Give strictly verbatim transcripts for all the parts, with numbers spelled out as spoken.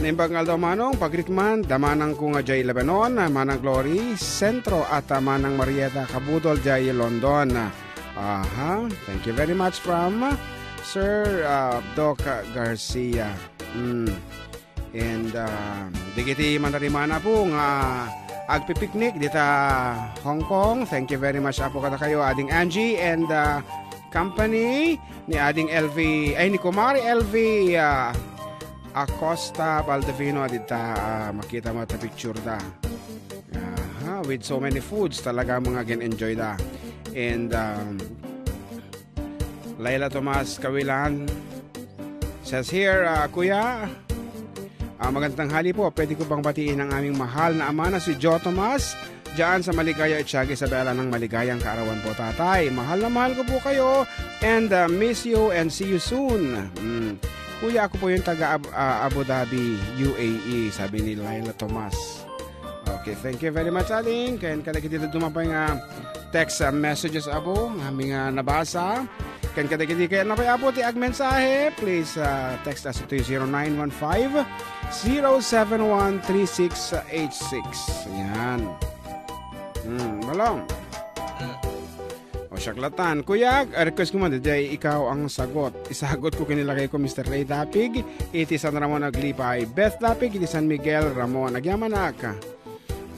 Imbag nga aldaw, Manong, pagriman, da manangko nga jay Lebanon, Manang Glory, Centro, at, ah, Manang Marieta Kabudol jay London. Aha, thank you very much from Sir, ah, Doc Garcia. Mm. And, ah, dagiti manarimana po nga agpipiknik dita Hong Kong. Thank you very much, Apo, kadakayo, Ading Angie and, ah, company ni Ading L V, ay, ni Kumari L V, ah, Acosta Baldovino, adita, ah, makita mo ta picture da. Aha, with so many foods, talaga mga gin-enjoy da. And, um, Laila Tomas Kawilan says here, ah, Kuya, ah, magandang tanghali po. Pwede ko bang batiin ang aming mahal na ama na si Joe Tomas? Diyan sa Maligaya, Itiaga, Isabela, ng maligayang kaarawan po, Tatay. Mahal na mahal ko po kayo and, ah, miss you and see you soon. Mm. Kuya, ako po yung taga Ab-, ah, Abu Dhabi, U A E, sabi ni Laila Tomas. Okay, thank you very much, Aling. Ken kadagiti dumapay nga text, ah, messages, Apo, nga amin nga nabasa. Ken kadagiti kayat na pay, Apo, ti agmensahe, please, ah, text us to zero nine one five, zero seven one, three six eight six. Yan. Hmm, balong. O, siak latan. Kuya, a request ko man, diay ikaw ang sagot. Isagot ko kinilagay ko, Mister Ray Dapig, iti San Ramon Aglipay. Beth Dapig, iti San Miguel, Ramon. Agyamanak.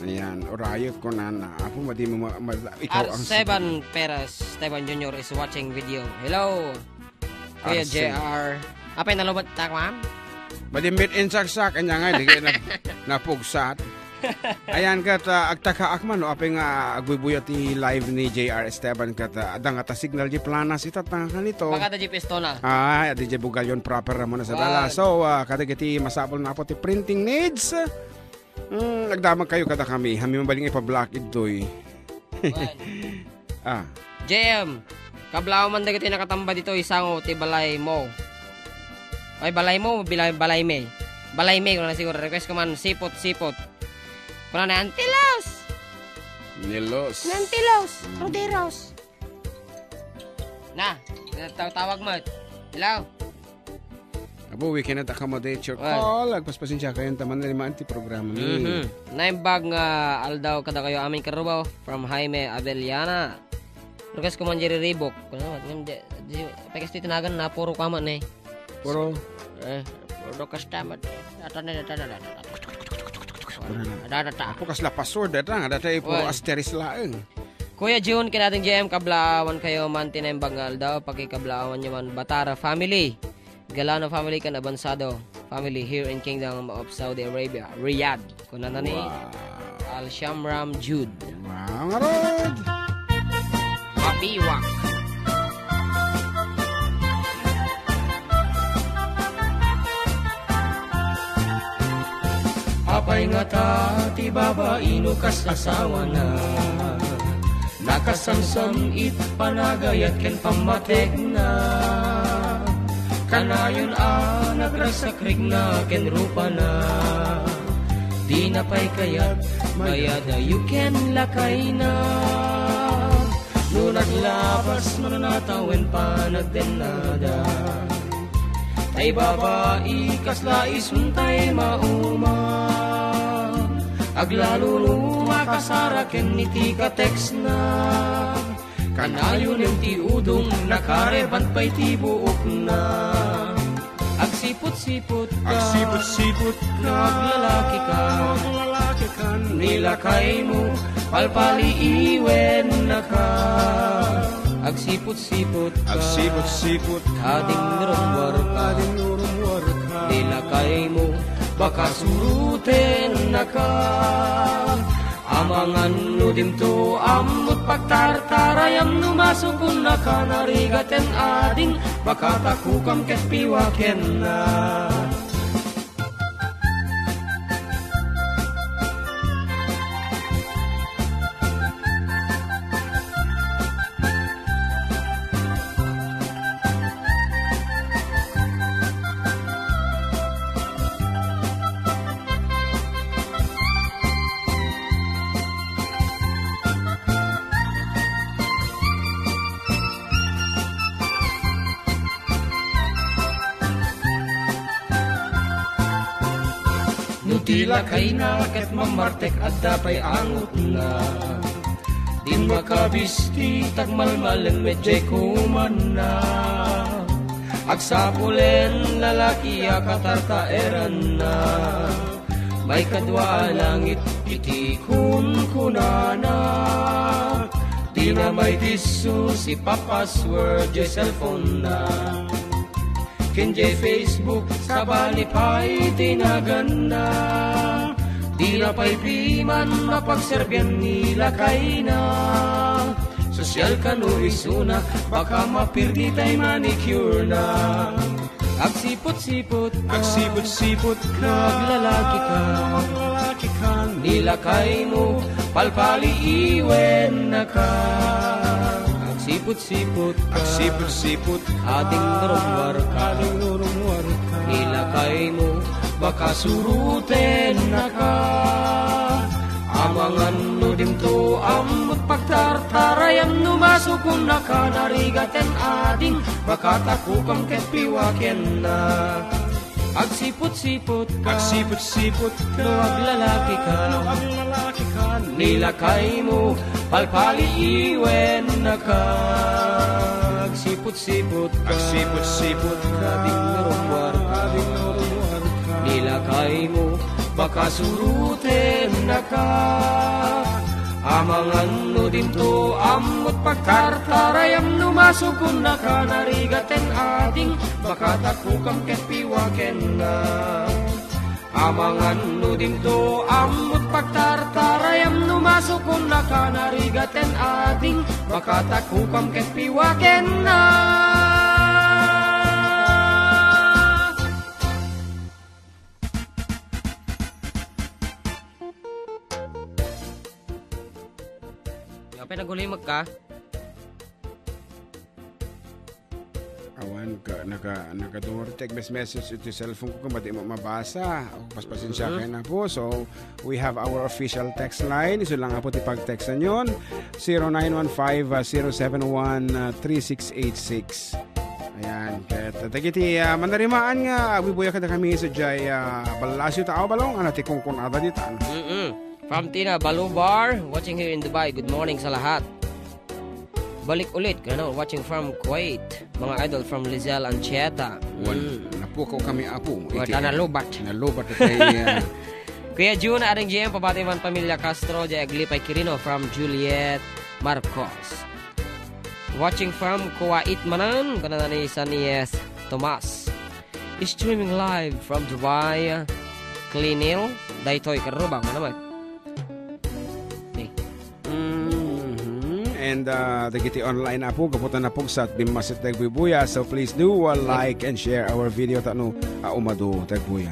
Ayan, urayek ko na na. Apo, madi mo ma-, ma-, ikaw ang Arceban sagot. Perez, Esteban Junior is watching video. Hello, Kuya Arce. J R. Apay nalubat ta, ma'am? Madimbit insaksak, anya nga, di kayo na-, napugsat. Ayan, kat, ah, agtakaak man, no, apay nga agbuybuya ti live ni J R Esteban, kat, ah, adda nga ta signal di planas, itat nga kanito. Baka da di pistona. Ay, adi di Bugallon proper mo na sa dala. Wan. So, ah, kadagiti masapul na po ti printing needs. Hmm, agdamag kayo kada kami. Hami mabaling ipa-block itoy. Wan. Ah. J M, kablaw man dagiti nakatamba ditoy sango ti balay mo. Ay, balay mo, bilay, balay may. Balay may, kuna na siguro. Request ko man, sipot, sipot. Kuna na, Antilos! Nilos. Nantilos! Mm. Roderos! Na, taw-, tawag mo. Hello? Apo, we cannot accommodate your Well. call. Agpaspasensia kayo, taman na limaan ti programa mi. Mhm. Naimbag nga aldaw kada kayo amin karubaw from Jaime Avellana. Request ko man Jerry Reebok. Kuno, ngem, di, di, pekas ti tinagan na puro kama na eh. Puro? Eh, puro custom. Ata na, ata na, ata na. Ata na, ata. Apo, kasla password, ata nga, dati puro Well. asterisk laeng. Kuya Jun, ken Ading J M, kablaawan kayo man ti naimbag nga aldaw, pakikablaawan nyo man Batara family. Galano family ken Avanzado family here in Kingdom of Saudi Arabia, Riyadh. Kunana ni Wow. Al Shamram Jude. Wow, ngarud! Mapiwak. Apay nga ta ti babai no kas asawana? Nakasamsam it panagayat ken pammategna. Kanayon a nagrasakrigna ken rupana. Dina pay kayat mayadayo ken lakayna. No naglabas mananatawen panagdennada. Tay babai kasla isuntay mauma. Aglalo no makasara ken iti ka-textna. Kanayon ti udong nakareban pay ti buokna. Agsipot-sipot ka. Agsipot-sipot ka. Aglalaki ka. Aglalaki ka. Ni lakaymo, palpaliiwennaka. Agsipot-sipot ka. Agsipot-sipot ka. Ading rummuar ka. Ading rummuar ka. Ni lakaymo, baka surutennaka. Amangan no dimto ammot pagtartarayam no masukonnaka narigat ten ading, baka takukam ket piwakenna. No ti lakayna ket mammartek, adda pay angutna. Din makabisti, tagmalmalen, medjay kumanna. Agsapulen lalaki a katartaeranna. Maikadua a langit iti kunkunana. Dina maidissus, ipapassword jay cellphone-na. Ken jay Facebook, sabali pay ti naganna. Dina pay piman mapagserbian ni lakayna. Sosyal kano isuna, baka mapirdi tay manicure-na. Agsiput-siput ka. Agsiput-siput ka. Aglalaki ka. Aglalaki ka. Ni lakaymo, palpaliiwennaka. Agsiput-siput ka. Agsiput-siput ka. Ading narummuar ka. Ading narummuar ka. Ni lakaymo, baka surutennaka. Amangan no dinto ammot pagtartarayam, no masukonaka narigaten ading, baka takukam ket piwakenna. Agsiput-siput ka. Agsiput-siput ka. No aglalaki ka. No aglalaki ka. Ni lakaymo, palpaliiwennaka. Agsiput-siput ka. Agsiput-siput ka. Ading narummuar ka. Ading narummuar ka. Ni lakaymo, baka surutennaka. Amangan no dinto ammot pagtartarayam, no masukonaka narigaten ading, baka takukam ket piwakenna. Amangan no dinto ammot pagtartarayam, no masukonaka narigaten ading, baka takukam ket piwakenna. Apay, nagulimag ka? Awan ka, naka, nakadumor ti mes-, message iti cellphone ko, ket madi mo mabasa. O, paspasensya Mm. kayo na po. So, we have our official text line. Isu lang po ti pag-textan yon. Zero nine one five, ah, zero seven one, ah, three six eight six. Ayan. Ket, ah, dagiti, ah, manarimaan nga, agbubuya kada kami sa jay, ah, Balasio Tao Balong, ano ti kungkun ada ditan. Mm-mm. From Tina Balubar, watching here in Dubai. Good morning sa lahat. Balik ulit, ano, watching from Kuwait. Mga idol from Lizelle Anchieta. Wan, Mm. napukaw kami, apo. Wala Iti, na lubat. Nalubat na tayo, ah. Kuya Jun, Aring G M, pabati man pamilya Castro, jay Aglipay Quirino from Juliet Marcos. Watching from Kuwait manen, kanana ni Sanies Tomas. Streaming live from Dubai, Clinil, daytoy karubang, ano man? Ni. Mhm. And, uh, dagiti online, apo, gapu ta napugsat, bimmasit dagbuy buya. So please do, uh, like and share our video, ta no, uh, umadu dagbuya.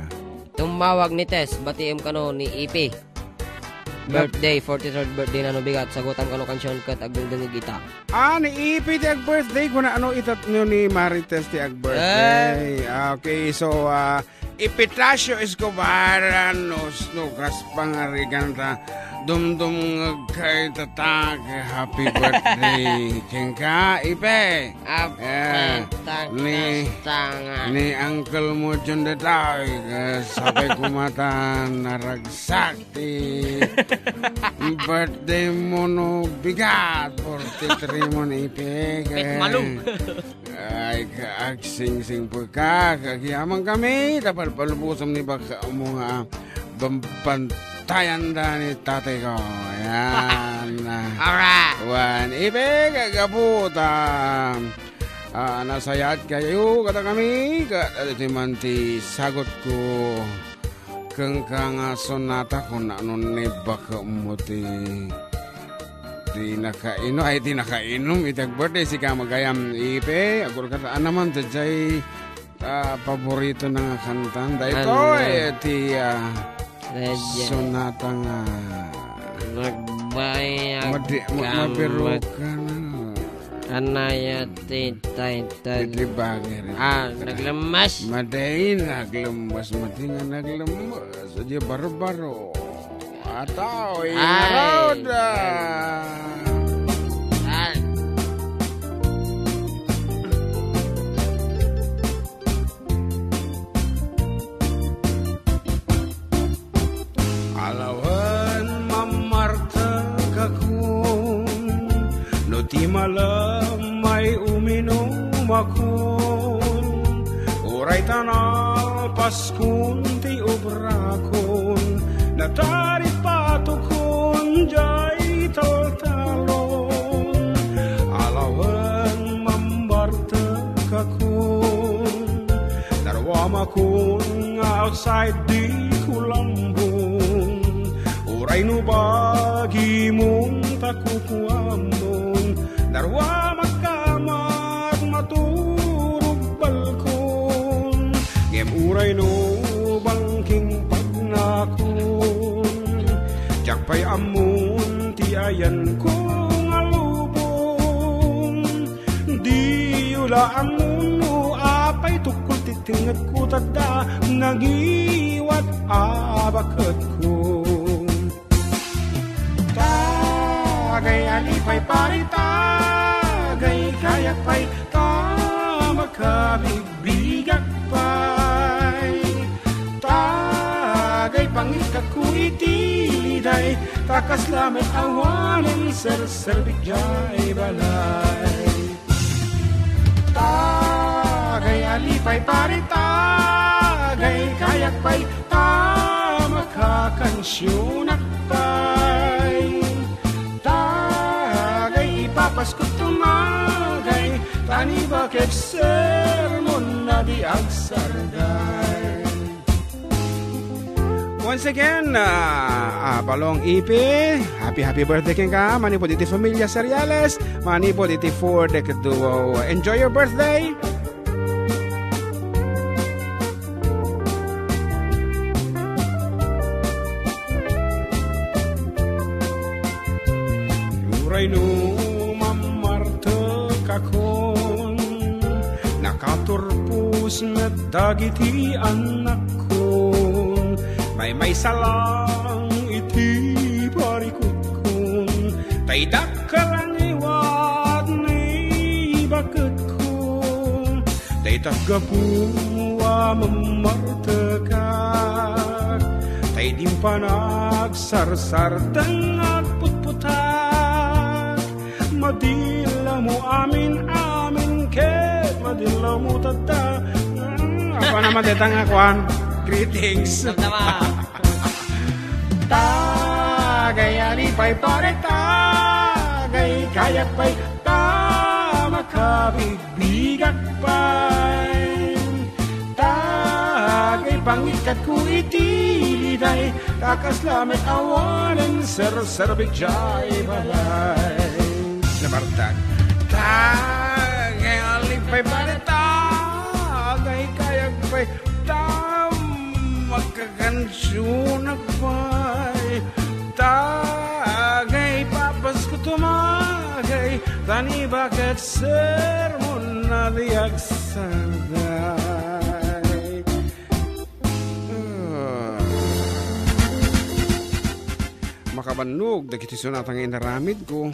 Tumawag ni Tess, batiem kano ni Ipi. Yep. Birthday, forty-third birthday na no bigat, sagutan kano kansion ket agdengdengeg ita. Ah, ni Ipi ti ag-birthday, kuna ano itat nyo ni Marites ti ag-birthday. Eh. Ah, okay, so, ah, Ipitacio Escobar, ah, no, no, kas pangarigan ta, dumdumngeg kay tatak, happy birthday. Kenka, Ipe. Happy Eh, tag-, ni, tastanga. Ni Uncle mo dyan detay, eh, sabay kumata, naragsak. Ti birthday mo no bigat, forty-three mo ni Ipe. Pet malong. Ay, ka-, agsingsing po ka, kagyaman kami, tapal palubusam ni baka mo nga bambantayan da ni tatay ko. Ayan. Alright. Wan, Ipe, kagabuta. Ah, nasayaat kayo, kada kami, ka-, iti man ti sagot ko. Kenka nga sonata, kun ano ni bakem mo ti, ti nakaino-, ay, ti nakainum iti ag-birthday, sika magayam, Ipe, agurkat, anaman, dayjay, ah, paborito na nga kantan. Daytoy, ano? Ti, ah, dayjay. Sonata nga. Nagbayag madi-, ma-, ka, mabirukan, ano? Anaya ti tay, tay. Iti bagay rin. Ah, naglemes. Madi, naglemes. Madi nga naglemes. Di barbaro. Ataw, ay, inaraw da. Ah. Alam may uminumakon, uray ta nalpaskon ti obrakon, nataripatokon jay taltalon. Alawen mammartekakon, naruamakon nga outside di kulambong. Uray no bagimon ta kukuamon, naruamak kamat maturog balkon. Ngem uray no bangking pagnakon, diak pay ammon ti ayanko nga lubong. Diyo la ammon no apay tukol ti tengngedko, tadda nangiwat a baketko. Tagay a lipay pare, tagay kayak pay, ta makabigbigak pay. Tagay pangitkatko iti liday, ta kasla met awanen serserbik jay balay. Tagay a lipay pare, tagay kayak pay, ta makakansionak pay. Tagay ipapasko tumagay, ta ni baket sermon na di agsarday. Once again, ah, ah, Balong Ipi, happy, happy birthday kenka. Manipud iti familia Seriales, manipud iti Four Deck Duo. Enjoy your birthday! Uray no mammartekakon, nakaturpos met dagiti annakkon. Maymaysa lang iti parikutkon, tay dakkel a ngiwat ni baketkon. Tay taggapu a mammartekak, tay dimpan agsarsardeng agputputak. Madillawmo amin-amin ket madillawmo tadda. Ah, apa naman deta nga kuan? Greetings. Tama. Tagay a lipay pare, tagay kayak pay, ta makabigbigak pay. Tagay pangitkatko iti liday, ta kasla met awanen serserbik jay balay. Nabartag. Tagay a lipay pare, tagay kayak pay, ta makakansionak pay. Tagay papasko tumagay, ta ni baket sermon na di agsarday. Ah. Makabannog dagiti sonata nga inaramidko.